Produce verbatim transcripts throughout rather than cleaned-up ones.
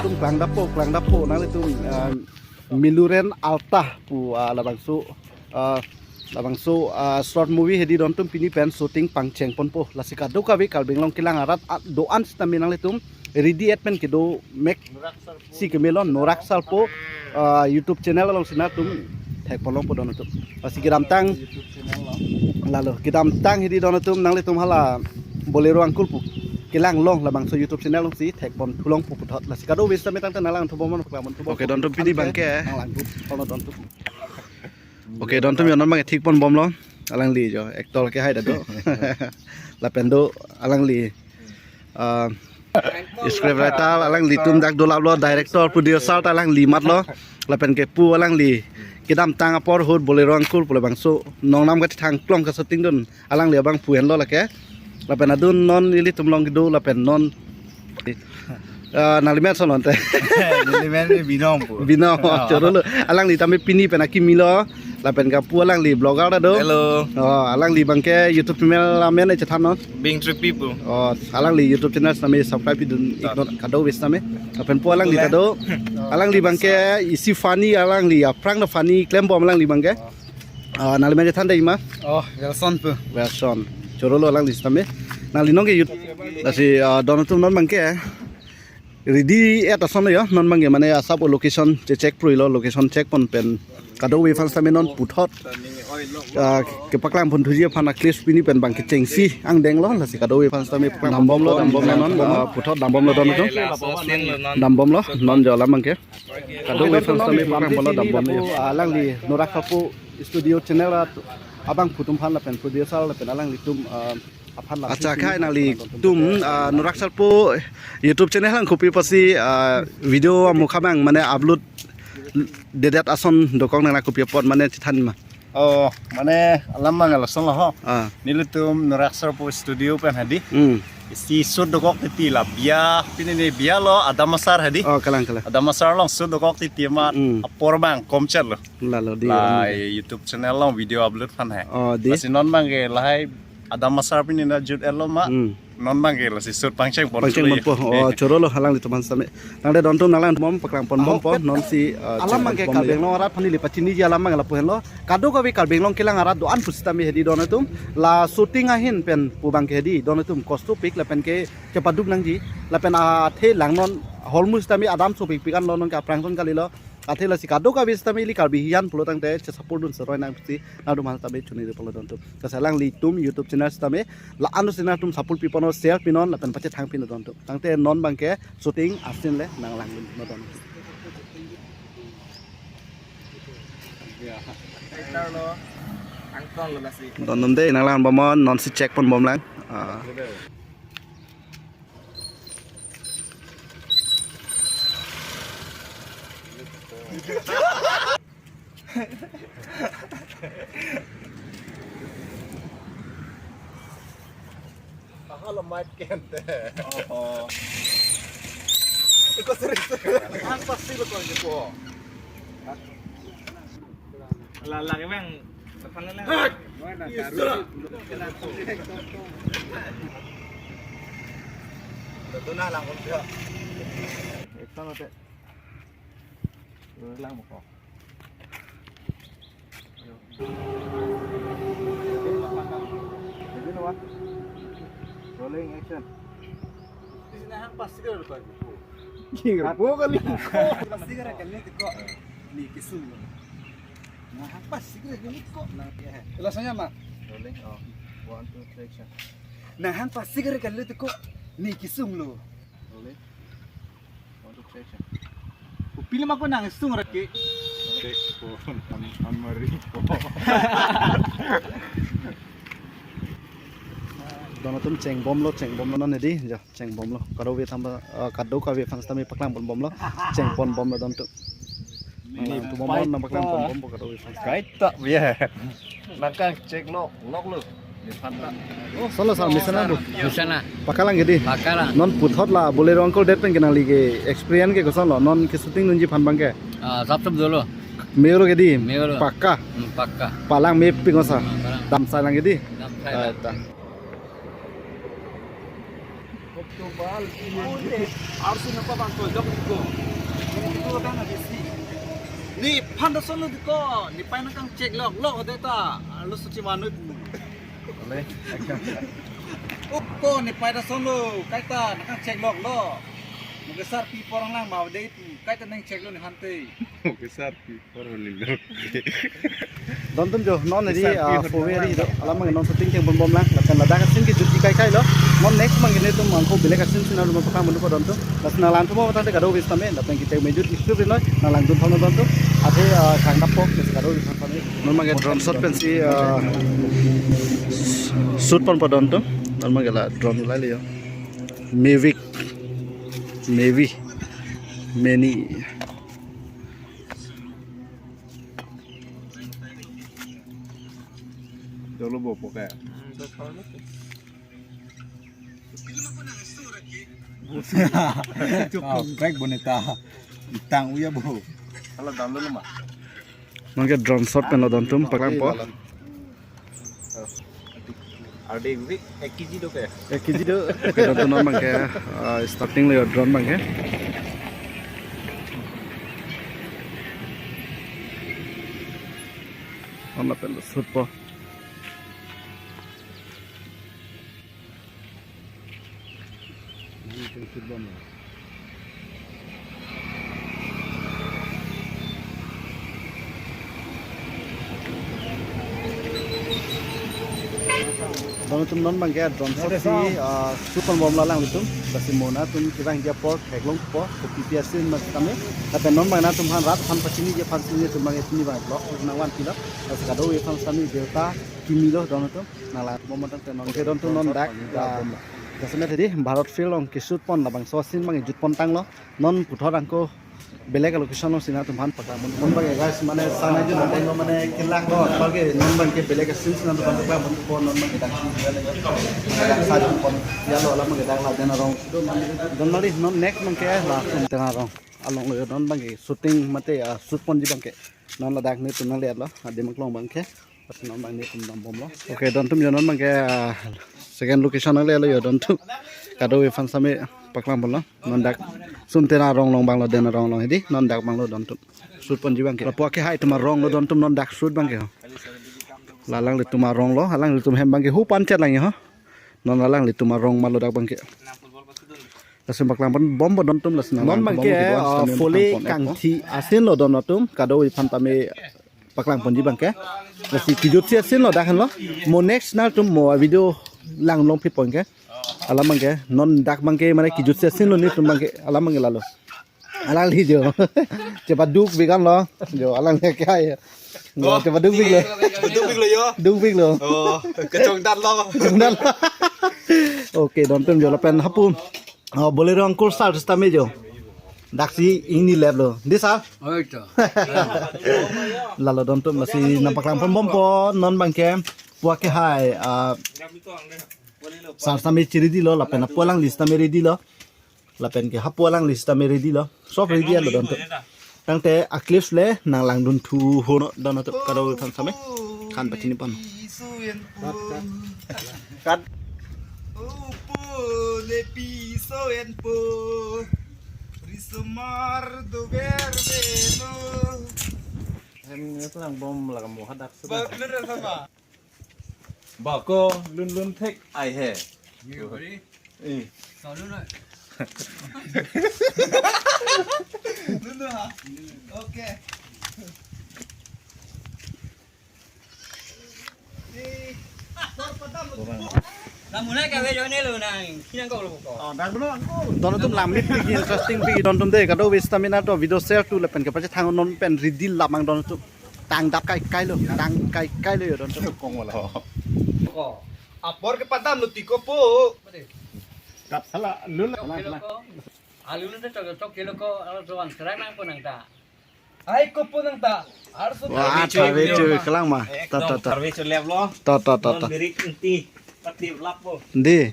Tum klangdappo, klangdappo, nanglitum, ah, Miluren Alta pu, ah, labangso, ah, labangso, ah, short movie hedi don atum pini pen shooting pangcheng ponpo. Lasi kadokave Karbi Anglong kelang arat, ah, do-an sitame nanglitum ready et pen kedo mek si kemelo Norak Sarpo, ah, YouTube channel alongsi nangtum thekpon longpo don atum. Lasi kedamtang, lalo kedamtang hedi don atum nanglitum hala Bolero Angkul pu kelang along labangso YouTube channel alongsi thekpon thu longpo puthot. Lasi kadokave sitame tangte nanglang thubom, nanglang thubom. Oke, don atum pini abangke. Nanglang thubom don atum. Oke, don atum yo non abangke thekpon bomlo. Alangli jo actor ke hai ta do. Lapen do alangli, ah, script writer alanglitum dak dolaplo, director, producer ta alangli matlo. Lapen kepu alangli kedamtang apor ahut Bolero Angkul pu labangso nongnam kethang klong ka shooting dun alangli abang pu henlo lake. Lapen adun non ilitum along kedo lapen non, ah, nangli men ason ante. Neli men ni Binom pu. Binom, oh, chorolo. Alangli tame pini pen akimi lo. Lapen kepu alangli vlogger ta do. Hello. Oh, alangli abangke YouTube channel amen chethan non. Bing Tripi pu. Oh, alangli YouTube channel sitame subscribe pidun iknon kadokave sitame. Lapen pu alangli ta do. Alangli abangke isi funny, alangli aphrang ta funny klembom alangli abangke. Ah, nangli men chethan dei ma? Oh, Wilson pu. Wilson. Chorolo alangli sitame. Nangli nonke YouTube. Lasi, ah, don atum non abangke ready et ason yo, non abangke mane asap location che check prui lo, location check pon pen kadokave aphan sitame non puthot, ah, kepaklang pon thuji aphan a-clips pini pen abangke chengsi angdeng lo, lasi kadokave aphan sitame paklang dambomlo, dambomlo non, ah, puthot dambomlo don atum. Dambomlo non jo alam abangke. Kadokave aphan sitame paklang bomlo, dambomlo. Alangli Norak Sarpo studio channel at abangphu atum aphan lapen producer lapen alanglitum, ah, aphan la. Accha, khai nanglitum, ah, Norak Sarpo YouTube channel along kopi apotsi, ah, video amokha abang mane upload dedet ason dokok nang, kopi apot mane chethan ma? Oh, mane alam abang lason lo ho. Ah. Nelitum Norak Sarpo studio pen hedi. Hmm. Isi shoot dokok titi la bia, pini ne bia lo Adam Asar hedi. Oh, kalang, kalang. Adam Asar along shoot dokok titi amat, hmm, apor abang komchet lo. Lalo di. La YouTube channel along video upload aphan he. Oh, di. Lasi non abangke lahai Adam Asar pini na jut et lo ma. Hmm. Non abangke lasi shoot pangcheng pon. Pangcheng pon po. Oh, chorolo alanglitum aphan sitame. Tangte don atum nanglang thubom, paklang pon bompo, nonsi, ah, alam abangke Karbi Anglong arat aphan neli pachiniji alam abang lapu henlo. Kadokave Karbi Anglong kelang arat do-an pusitame hedi don atum. La shooting ahin pen pu abangke hedi don atum kosto pik lapen ke chepaduk nangji. Lapen athe langnon holmus sitame adam sopik pik anlo, nonke aphrang ason kalilo. Athe lasi kadokave sitame ili Karbi hijan pulo tangte che-support dun seroi nangsi nangtum aphan sitame choningri pulo don atum. Lasi alanglitum YouTube channel sitame la-an sitame nangtum support piponnon, share pinon lapen pachethang pinon don atum. Tangte non abangke shooting a-scene le nanglang dun non don atum. Don atum dei nanglang bomnon, nonsi check pon bomlang. Ah. Aha, lemait kente. Oho. Iko sering-sering. Ang pasti lo ko, iko. Lalang emang depan lalang. Ito na lang ko siya. Ito na te. Lang mo ko. Rolling action. Sinahan pasti ka lupa ko. King, rapo kali. Pasti ka kali ko. Ni kisung. Nah, pasti ka kali ko. Nah, ya. Alasannya, Mak? Rolling, oh. One, two, three, action. Nah, pasti ka kali ko. Ni kisung lo. Rolling. One, two, three, action. Upil ma ko nang sung rake. Take four, an, an mari. Don atum chengbomlo, chengbomlo non hedi, jo, chengbomlo. Kadokave thamba, ah, kadokave aphan sitame paklang pon bomlo, cheng pon bomlo don atum. Nanglang thubom, nangpaklang pon bompo kadokave aphan. Kaita, ya. Nangkang check lok, lok lo. Solo sar, mesen na bu? Mesen na. Pakalang hedi? Pakalang. Non puthot la Bolero Angkul det pen ke nangli ke experience ke kosonlo? Non ke shooting dunji aphan abangke? Ah, sap sap dolo. Mero hedi? Mero. Paka? Hmm, paka. Palang mepik osa? Ah, palang. Damsai lang hedi? Damsai lang. Ah, ta. Arsi napa bang tojok diko. Nephan ta sonlo diko. Nepei nangkangchek lok lok deta. Arlo suchi manut. Ole, action. Oko nepei ta sonlo. Kaita nangkangchek lok lok. Mukesar pi porang lang mau dei tu. Kaita nangcheklo nephante. Mukesar pi. Dontum jo non eri, ah, four way eri do. Alam abang non shooting keng bom bom lang. Lapen ladak asin kejut kai kai lo. Non next abang netum angko belek asin si nangrum paklang ponpo dontum. Lapen nanglang thupo tangte kado-kave setame. Lapen kecheng mejut isu ri noi. Nanglang dun thom dontum. Athe, ah, kangdap po. Lapen kado-kave setame. Non abang drone shot pensi, ah, shoot ponpo dontum. Non abang la drone lai le yo. Mavic. Mavic. Mini. Dolo bo poka. Oh, crack boneta. Tang uya bo. Hala dam dolo ma. Nonke drone shot pen lo dontum paklang po. Arde guri ek kg do ke? Ek kg do. Oke, dontum non abangke, ah, starting lo yo drone abangke. Non lapen lo shoot po. Dontum non abangke drone shot si, ah, shoot pon bom lo alanglitum. Lasi mo nangtum kevang dia apor theklong po, kopi pi asin ma setame. Lapen non abang nangtum aphan rat aphan pachini dia aphan si netum abang pini abang vlog nangvanpi lo. Lasi kado-kave aphan setame delta kimi lo dontum. Nanglang bom tangte non. Oke, dontum non dak, ah, jasemet hedi Bharat Field along keshoot pon labangso asin abang jutpon tanglo. Non puthot angko belek location along si nangtum aphan paklang pon. Non abangke guys, mane sana jun abang lo mane kelak lo, abangke non abangke belek asin si nangtum aphan paklang ponpo, non abangke dak si dia le. Mane dak sa jutpon. Ya lo alam abangke dak laden arong. Don mali non next abangke la Sumtena arong. Along lo non abangke shooting mate, ah, shoot ponji abangke. Non ladak netum nangle lo. Adim aklong abangke. Pas non abang netum dam bom lo. Oke, dontum yo non abangke, ah, second location nangle lo yo dontum. Kado-kave aphan setame paklang pon lo. Non dak Sumtena arong along abang lo, den arong along hedi. Non dak abang lo dontum. Shoot ponji abangke. Lapu akehai atum arong lo dontum non dak shoot abangke ho. La alanglitum arong lo, alanglitum hem abangke hu panchet lang ho. Non alanglitum arong ma lo dak abangke. Lason paklang pon bom po dontum lason non abangke, ah, four lane kangthi asin lo dontum, kado-kave aphan setame paklang ponji abangke. Lasi kejut si asin lo dak henlo. Mo next nangtum mo video langlong pi ponke. Alam abangke non dak abangke mane kejut si asin lo netum abangke alam abangke lalo. Alangli jo. Chepaduk bikan lo. Jo alangli kya ya. Jo, oh, chepaduk bik lo. Dukpik lo yo. Dukpik lo. Oh, kechongdat lo. Kechongdat lo. Oke, dontum jo lapen hapu. Oh, Bolero angkur sir setame jo. Daksi ingni lab lo. Di sir? Oh, itu. Lalo dontum lasi nangpaklang pon bom po non abangke. Pu akehai, ah, sir setame chiri di lo lapen pu alangli setame ready lo. Lapen ke hapu alangli setame ready lo. Sob ready lo dontum. Tangte a clips le nanglang dun thu ho no dontum kado-kave aphan setame. Kan pachini pon. Cut. Upo le piso enpo. Risomar do berbeno. Hem ngetu lang bom lagam mo hadak sudah. Bak lur sama. Bako lun lun thek ai he. Ni bari. Eh. Salu na. Lun lun ha. Okay. Namuna ka ve jone lo nang. Kinang ko lo ko. Oh, dak lo ko. Dontum lam pi interesting pi dontum de kado-kave setame nangtum video share tu lapen kepachethang non pen ready labang dontum. Tangdap kai kai lo, tang kai kai lo yo dontum. Kong wala. Ko. Apor kepadam lo tiko po. Tap sala lun. Alu nang chok chok kilo ko, alu tuan serai nang po nangta. Ai ko po nangta. Arso. Wah, tharve chu kelang ma. Ta ta ta. Tharve chu lep lo. Ta ta ta ta. Non birik inti. Pati lap po. Di.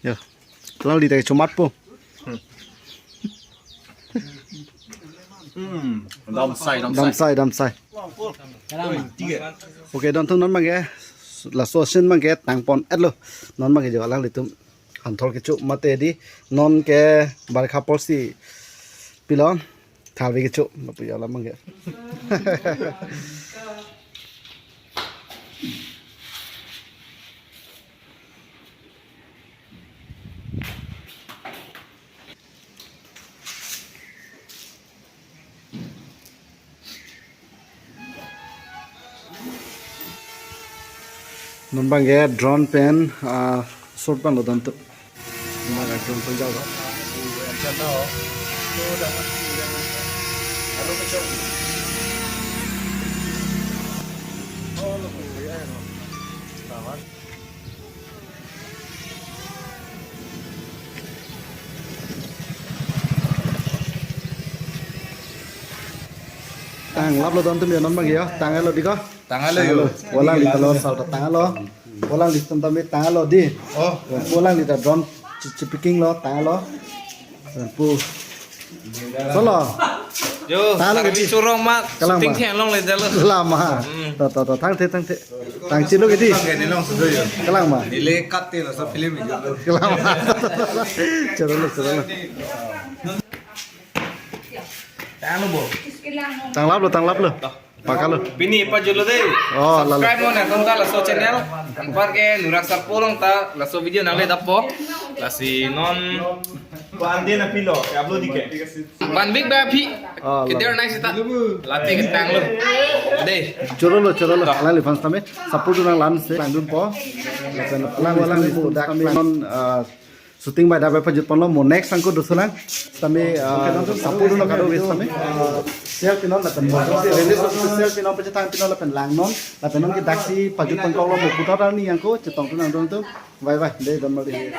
Yo. Kelang di tai chumat po. Hmm. Dam sai, dam sai. Dam sai, dam sai. Kelang ma. Oke, dontum non abangke. Laso asin abangke tang pon et lo. Non abangke jo alanglitum. Phanthor kecho mate di, non ke barkha apor si pilo, tharve kecho, lapu ya lam abang ke. Non abang ke drone pen, ah, shoot abang lo don tu. Mara drone pen jalo. Tang lap lo don tumi non abang ke yo. Tang lo di ko. Tang lo yo. Pu alanglitum lo sal ta tang lo. Pu alanglitum tami tang lo di. Oh. Pu alanglitum drone chi, chi picking lo tang lo. Pu. Solo. Yo, tang lo service di. Chorong ma, kalang shooting ma. Theng long le jalo. Lama. Hmm. To, to, to, thangthe, thangthe. Tang chilo ke di. Bang ke ni long sudo yo. Kalang ma. Neli cut te laso film ni jalo. Kalang ma. Choro lo, choro lo. Tang lo bo. Tang lap lo, tang lap lo. Paka lo. Pini pajutlo dei. Oh, lalo. Subscribe mo na tong ta laso channel. Anpar ke Nurak Sarpo along ta laso video nangle dappo. Lasi non. Ko ande na pilo, ke upload di ke. One week ba phi. Oh, lalo. Ke der nai sita. Lati ke tang lo. Dei. Choro lo, choro lo. Alangli fans tame. Support nang lan se. Langdunpo. Lapen alang, alang, alang, alang, non, ah, shooting bai dabai pajut ponlo, mo next angko dosolang. Tame, ah, support dun kado wis tame. Ah, share pinon lapen mo. Release of share pinon pajutang pinon lapen langnon. Lapen non ke daksi pajut pon kok lo mo putar ni angko chetong tu nang dong tu. Bye bye. Dei don mari.